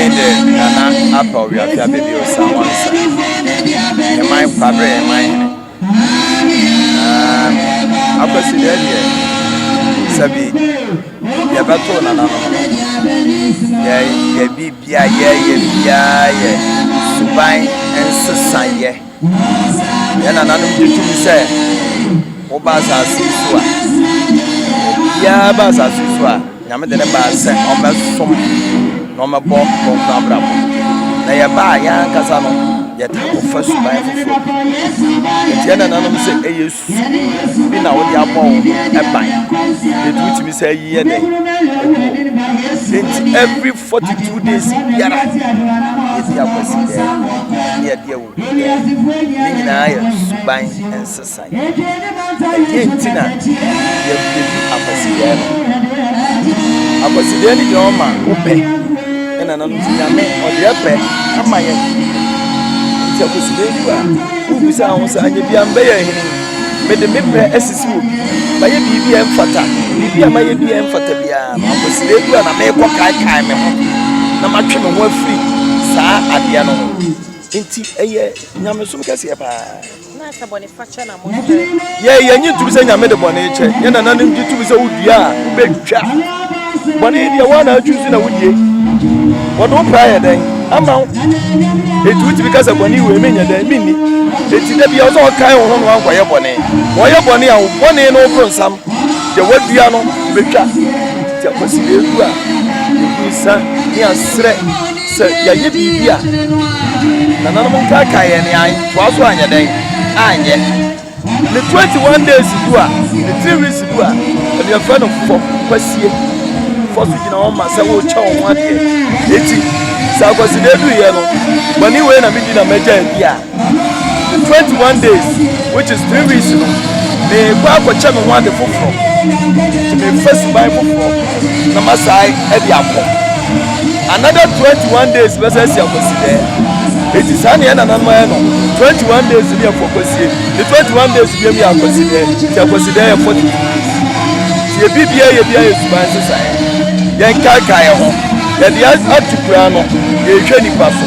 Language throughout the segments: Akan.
din de Nana Apa Owiafi Abebi Osa Wansa, Heman Kwabre Heman Hene. Um, Akwasideɛ deɛ, sɛbi yɛbɛtoo nananom no, yɛ yɛ biribia yɛyɛ biara yɛ suban nsesayɛ. Yɛn nananom gye tom sɛ woba asase yi so a, obiara ba asase yi so a, Nyame de ne baa sɛ ɔmmɛsom na ɔmmɛbɔ kronkron abrabɔ. Na yɛba a yɛn ankasa no, yɛtaa kɔfa suban foforɔ bi. Nti yɛn nananom sɛ ɛyɛ su bi na wode abɔ wo ho ban. Nti wotumi sɛ ayi yɛ dɛn? Egu hɔ. Nti every 42 days biara yɛdi Akwasidae ne yɛde Awukudae. Ne nyinaa yɛ suban nsesae. Ɛdeɛn nti na yɛdi Akwasidae no? Akwasidae no gyina hɔ ma wo pɛ. Ne nananom sɛ Nyame ɔde ɛpɛ ama yɛn. Nti Akwasidae du a, wobisa ho sɛ anyɛ bia mbɛyɛ hene. Mede me pɛ asisi obi. Mayɛ biribi a ɛmfata. Biribi a mayɛ bi a ɛmfata biara no, Akwasidae du a na merekɔ kaekae me ho na matwe me ho afiri saa adeɛ no ho. Nti ɛyɛ nyamesom kɛseɛ paa. Na sɛ bɔne fakyɛ na mosrɛ. Yɛ yɛnye ntum sɛ Nyame de bɔne kyɛ. Yɛn nananom gye tum sɛ wodua a wobɛtwa. Bɔne deɛ woa na atwi so na wodie. Wɔde wo pɛ ayɛ dɛn ama wo. Enti wotumi ka sɛ bɔne wei menyɛ dɛn menni. Enti da bia wo sɛ ɔkae wo ho na wankɔyɛ bɔne. Wɔyɛ bɔne a wo bɔne no woboro nsam. Deɛ wadua no wobɛtwa. Nti akwaside du a yɛgu nsa ne asrɛ Sɛ yɛayɛ biribi a nananom nkaakae yɛn ne antoa so anyɛ dɛn? Anyɛ. Ne 21 days du a, ne 3 weeks du a, ɛno yɛfrɛ no fɔ kwasie. Fɔ so gyina hɔ ma sɛ worekyɛ wo ho adeɛ. Eti sɛ akwasideɛ duiɛ no, bɔne wei na medi na magya adi a, The 21 days which is 3 weeks no, merekɔ akɔkyɛ me ho ade foforɔ, nti mefa suban foforɔ na masae de akɔ. Another 21 days bɛsɛ asi akwasi dɛ. Eti saa na yɛn nananom ayɛ no, 21 days ne yɛ fɔ kwasie, ne 21 days biam yɛ akwasi dɛ, nti akwasi dɛ yɛ 42 days. Nti yɛ biribiara yɛ biara yɛ suban sesaeɛ. Yɛn kaekae yɛ ho, yɛde ato kura no, yɛhwɛ nipa so.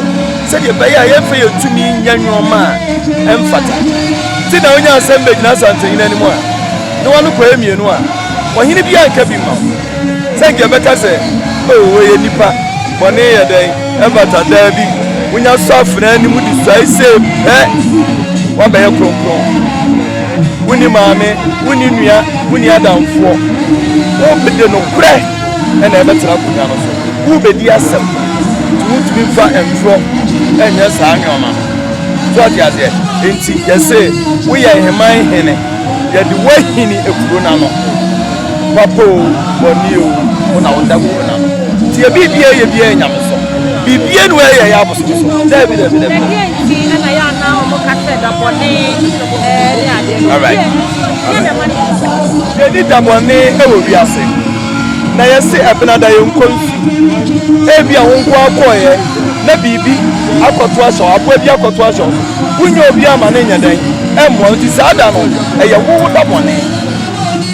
Sɛdeɛ ɛbɛyɛ a yɛmfa yɛn tumi nyɛ nnoɔma a ɛmfata. Nti na wonya asɛm bɛgyina Asantehene anim a, ne w'ano kɔyɛ mmienu a, ɔhene biara nka bi mma wo. Sɛ nka yɛbɛka sɛ, Oh, ɔyɛ nipa, bɔne yɛ dɛn? Ɛmfata. Daabi, wonya sɔ afena anim de suae sei pɛ, woabɛyɛ kronkron. Wonni maame, wonni nua, wonni adamfoɔ. Wode nokorɛ. na ɛbɛtena akonnwa no so. Wobɛdi asɛm, nti wontumi mfa ntorɔ nyɛ saa nneɛma no. So ate aseɛ? Nti yɛse woyɛ heman hene, yɛde woahini ekuro no ano. Papa o, bɔne o, wo na woda kuro no ano. Nti yɛ biribiara yɛ biara yɛ nyamesom. Biribiara ni wɔyɛ yɛ abosomsom. Daabi, daabi, daabi. Ɛdeɛ nti na yɛ anaa wɔn ka sɛ da bɔne ne adeɛ no? All right. Deɛ na ɛma ne Yɛdi da bɔne wɔ wiase. Na yɛse ɛbenada yɛnkɔ nsu. Ebia wo nko ara kɔeɛ na biribi akɔto ahyɛ wo, aboa bi akɔto ahyɛ wo so. Wonyɛ obiara ma no nyɛ dɛn? Ɛmmoa wo. Nti saa da no, ɛyɛ wo wo da bɔne.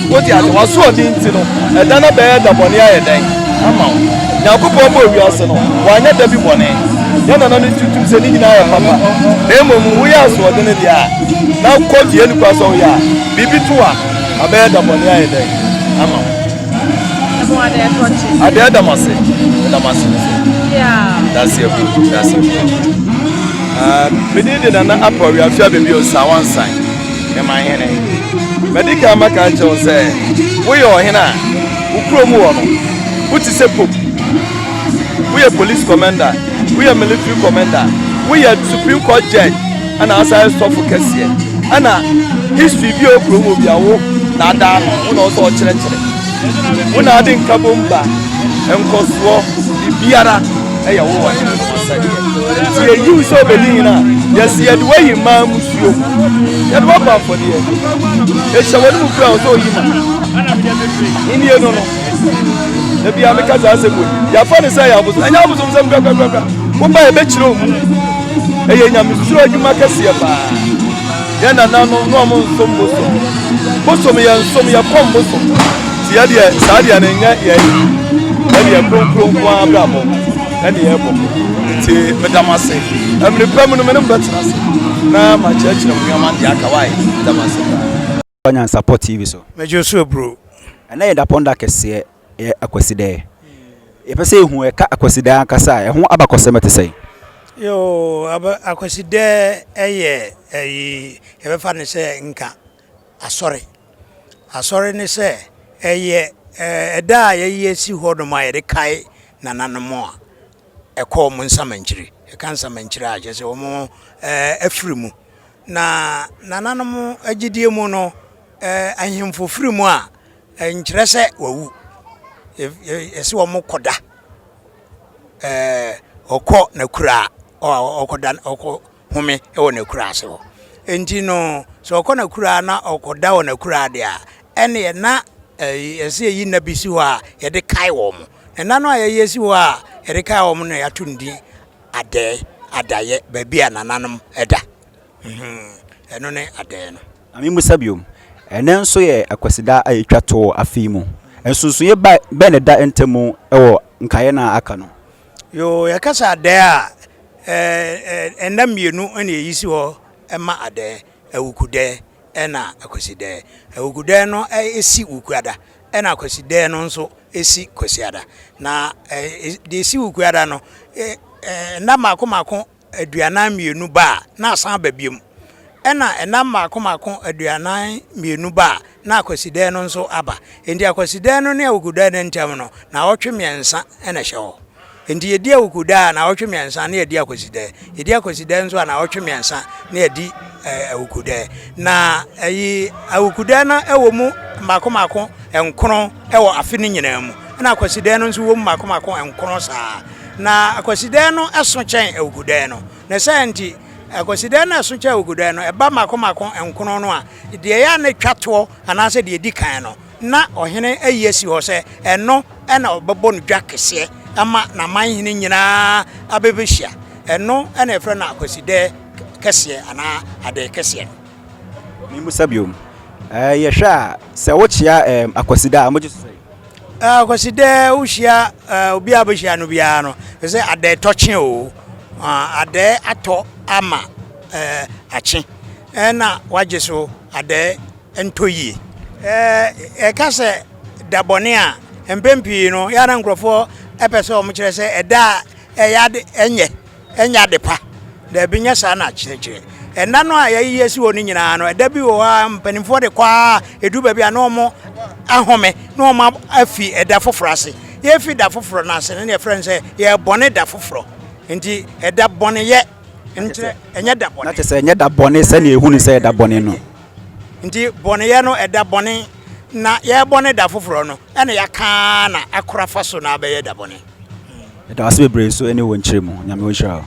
Wote ase? W'asoɔden nti no, ɛda no abɛyɛ da bɔne ayɛ dɛn? Ama wo. Nyankopɔn bɔɔ wiase no, wanyɛ da bi bɔne. Yɛn nananom tutum sɛ ne nyinaa yɛ papa. Na mmom woyɛ asoɔdene deɛ a, na kɔ deɛ ɛnni kwan sɛ woyɛ a, biribi to a, Abɛyɛ da bɔne ayɛ dɛn ama wo? Adeɛ da mo ase. Meda mo ase nso. Dase agu. Dase agu. Ah, me din de Nana Apa Wiafia Bebio Sawansan, Memanhene. Madi kan maka akyerɛ wo sɛ woyɛ ɔhene a wo kurom wɔ no, wote sɛ pope, woyɛ police commander, woyɛ military commander, woyɛ supreme court judge, ɛna asan yɛ sɔfo kɛseɛ ɛna history bi a ɔwɔ kurom obi a wo na ada ano wo na ɔsɛ ɔkyerɛkyerɛ wo na ade nkabom ba nkɔsoɔ biribiara ɛyɛ wo wɔ hene no asɛdeɛ nti yɛyi wo sɛ ɔbɛdi hene a yɛsi yɛde wayi mmaa musuo yɛde wabɔ afɔdeɛ ɛhyɛ wɔn mu kura ɔsɛ ɔyi ma nnie no no da bia meka saa asɛm wei yɛafa ne sɛ yɛ abosom ɛnyɛ abosom sɛm korakorakora woba yɛbɛkyerɛ wo mu ɛyɛ nyamesuro adwuma kɛseɛ paa yɛn nananom na ɔmo nsom bosom bosom yɛ nsom yɛ kɔm bosom nti yɛ deɛ saa deɛ no nyɛ yɛn yɛ deɛ kronkron nko ara abrabɔ. ɛne yɛbɔ. Nti meda mo ase. Mmere pa mu no me ne mo bɛtena ase na makyerɛkyerɛ mo nneɛma deɛ aka. Wae, meda mo ase paa. Nyansapɔ TV so. Megye wo so aburo. Ɛnnɛ yɛ dapɔnda kɛseɛ, ɛyɛ Akwasidɛɛ. Yɛpɛ sɛ yɛhu ɛka Akwasidɛɛ ankasa a, ɛho abakɔsɛm ɛte sɛn? Yoo, aba Akwasidɛɛ ɛyɛ ɛyi yɛbɛfa no sɛ nka asɔre. Asɔre ne sɛ ɛyɛ ɛda a yɛyi asi hɔ nom a yɛde kae nananom a ɛkɔ wɔn nsamankyire. Yɛka nsamankyire a kyerɛ sɛ wɔn afiri mu. Na nananom gyidie mu no, ahemfo firi mu a, ɛnkyerɛ sɛ wɔawu. Yɛse wɔn kɔda. Ɔkɔ n'akuraa, ɔkɔda ɔkɔ home wɔ n'akuraa ase hɔ. Nti no, sɛ ɔkɔ n'akuraa na ɔkɔda wɔ n'akuraa deɛ a, ɛneɛ na yɛse yɛyi nna bi si hɔ a yɛde kae wɔn. Na nna no a yɛyi asi hɔ a yɛde kae wɔn no yɛato no din Adɛɛ, adayɛ, baabi a nananom da. Ɛno ne adɛɛ no. Ma memmisa bio, ɛnnɛ nso yɛ Akwasida a etwa to wɔ afe yi mu. Nsonsonoeɛ bɛn na ɛda ntam wɔ nkaeɛ no a aka no? Yoo, yɛka sɛ adɛɛ a, nna mmienu na yɛyi si hɔ ma adɛɛ, Awukudɛɛ ɛna Akwasidɛɛ. Awukudɛɛ no si Wukuada, ɛna Akwasidɛɛ no nso si Kwasiada. Na deɛ ɛsi Wukuada no, nna mmaako mmaako 42 ba a, na asan aba biom. Ɛna nna mmaako mmaako 42 ba a, na Akwasidɛɛ no nso aba. Enti Akwasidɛɛ no ne Awukudɛɛ no ntam no, naawɔtwe mmiɛnsa na ɛhyɛ hɔ. Enti yɛdi Awukuda a, naawɔtwe mmiɛnsa na yɛadi Akwasidɛɛ. Yɛdi Akwasidɛɛ nso a, naawɔtwe mmiɛnsa na yɛadi Awukudɛɛ. Na ɛyi Awukudɛɛ no wɔ mu mmaako mmaako nkron wɔ afe no nyinaa mu. Ɛna Akwasidɛɛ no nso wɔ mu mmaako mmaako nkron saa. Na Akwasidɛɛ no so kyɛn Awukudɛɛ no. Ne saa nti, Akwasidɛɛ no a ɛso kyɛn Awukudɛɛ no, ɛba mmaako mmaako nkron no a, deɛ ɛyɛ a na ɛtwa toɔ anaasɛ deɛ ɛdi kan no, na ɔhene ayi asi hɔ sɛ ɛno na ɔbɛbɔ no dwa kɛseɛ ama n'amanhene nyinaa abɛbɛhyia. Ɛno na yɛfrɛ no Akwasidɛɛ kɛseɛ anaa Adɛɛ kɛseɛ no. Memmisa bio. Ɛɛ, yɛhwɛ a, sɛ wokyea ɛɛm Akwasida a, mogye so sɛn? Ɛɛ, Akwasidɛɛ, wohyia ɛɛ obi a wobɛhyia no biara no, ɛsɛ sɛ adɛɛ tɔ kye o. Adɛɛ atɔ ama ɛɛ akye. Ɛna wagye so adɛɛ ntɔ yie. Yɛka sɛ da bɔne a, mpɛn pii no, yɛ a na nkurɔfoɔ pɛ sɛ wɔkyerɛ sɛ ɛda a ɛyɛ ade ɛnyɛ, ɛnyɛ ade pa. Daabi, nyɛ saa na akyerɛkyerɛ. Ɛnna no a yɛayiyi asi hɔ no nyinaa no, ɛda bi wɔ hɔ a mpanimfoɔ de kɔ ara ɛduru baabi a na wɔn ahome na wɔn afi ɛda foforɔ ase. Yɛrefi da foforɔ no ase no na yɛfrɛ no sɛ yɛrebɔne da foforɔ. Nti ɛda bɔneyɛ nkyerɛ ɛnyɛ da bɔne. Na kyerɛ sɛ ɛnyɛ da bɔne sɛnea yɛhu no sɛ ɛda bɔne no. Nti bɔneyɛ no ɛda bɔne na yɛrebɔne da foforɔ no ɛna yɛaka ara na akora fa so na abɛyɛ da bɔne. Yɛda wo ase bebree nso ne wo nkyerɛmu. Nyame ɔnhyira wo.